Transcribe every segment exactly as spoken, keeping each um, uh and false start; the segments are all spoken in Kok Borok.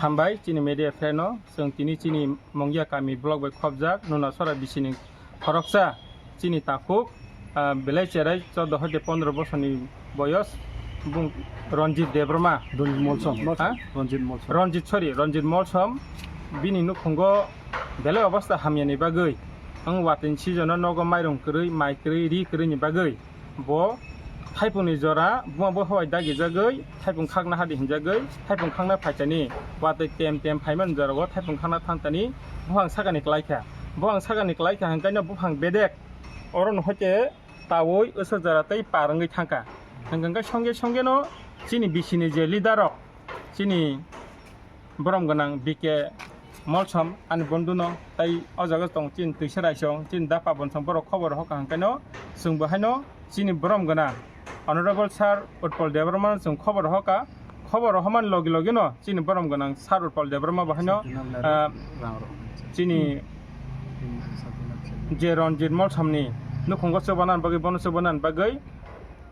Hambai chini media friend no, chwng tini chini Mongia kami block bai khopjak, nuna sora bisini khoroksa chini takhuk, ah, belai cherai chordo hoite pondro bosorni boyos, bung Ranjit Debbarma. Ranjit Molsom. Ha? Ranjit Molsom. Ranjit, sorry, Ranjit Molsom. Bini nukhungo belai obostha hamyani bagwi, ang watini season o nogo mairung kwrwi, mai kwrwi, ri kwrwini bagwi bo thaipungni jora buma bo howai dagijagwi thaipung khakna hadi hinjagwi thaipung khakna phaitani, watwi tem tem phaimani jorao thaipung khakna thangtani buphang sakani klaikha. Buphang sakani klaikha hwnkhe no buphang bedek oro no hoite tawi wswk jora tei par wngwi thangkha. Hwnkhe songje songje no chini bisini je leader rok, chini borom gwnang B K Molsom ani bondu no, tai o jaga tong chini twisa raisong, chini da Pabon song borok khobor hoka hwnkhe no, chwng bo haino chini borom gwnang Honorable Sir Utpal Debbarma no chwng khobor hoka, khobor homan logi logi no chini borom gwnang Sir Utpal Debbarma bo haino, ah, chini je Ranjit Molsom ni nukhungo chubana bagwi, bono chubana bagwi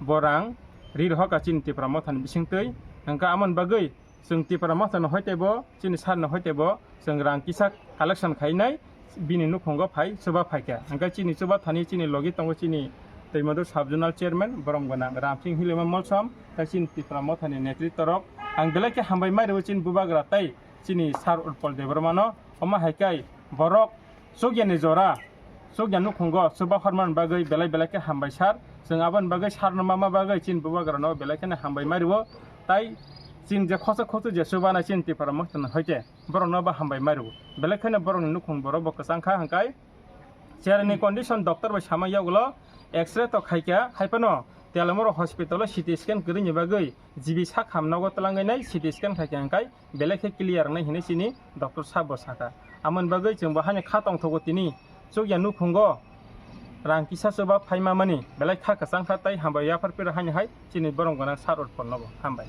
bo rang ri rohoka chini Tipra Motha ni bisingtwi, hwnkhe amoni bagwi chwng Tipra Motha no hoite bo, chini sar no hoite bo, chwng rang kisa collection khainai, bini nukhungo phai chuba phaikha. Hwnkhe chini chuba thani chini logi tongo chini Twimadu Sub Zonal Chairman, borom gwnang Ramsing Hilima Molsom, tei chini Tipra Motha ni netritwa rok. Ang belai khe hambai mai rwo chini bubagra tei chini Sir Utpal Debbarma no, omo hai khe borok chukya ni jora, chukya nukhungo chuba hormani bagwi belai belai khe hambai sir. Chwng aboni bagwi sir no mama bagwi chini bubagra no belai kheno hambai mai rwo. Tai chini je khosok khosok je chuba nai chini Tipra Motha no hoite borok no bo hambai mai rwo. Belai kheno borok ni nukhung borok bo kwchang kha hwnkhe chair ni condition doctor bai sama yagulo X-ray to khaikha, haiphano Telamura hospital o C T scan kwrwini bagwi G B sak ham nogo twlangwi nai C T scan khaikha hwnkhe belai khe clear wngnai hinwi chini doctor sabo saka. Amoni bagwi chwng bo haino kha tongthogo tini chukya nukhungo rang kisa chuba phaima mani belai kha kwchang kha tei hambai yaphar phiro haino hai chini borom gwnang Sir Utpal nobo hambai.